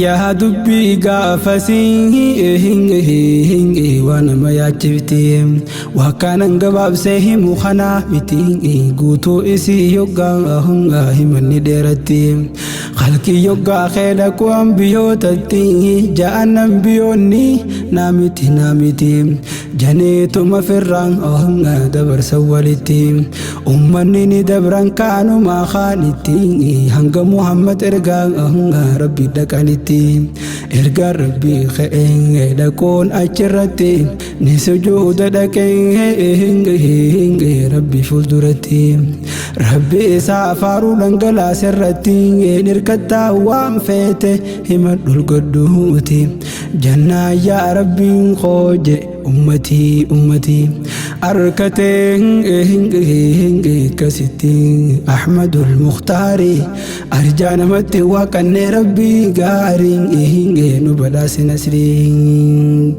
Yaa dubbii gaafasii waan nama yaachifti. Waa kanan gabaabsee himu kanaa miti, guutuu isii yoggaa himanni dheeratti. Halkii yoggaa kee dhaqu ambiyootatti ja'an, ambiyoonni naa miti, naa miti janeetuma firraan dabarsan walitti. Ummanni ni dabran kaanumaa kaanitti hanga Muhammad ergaa Rabbi dhaqanitti. Ergaa Rabbii ka'ee dhaquun achirratti ni sujuuda dhaqee Rabbi fuulduratti. Rabbi isaa faaruu dhangalaase irratti hirkattaa waan feete hima dhulgodhuuti. Jannaa yaa Rabbiin kooje ummatii ummatii arkatee akkasitti Ahmadul Mukhtaari arjaa namatti waaqannee Rabbii gaarii nu badhaase nasrii.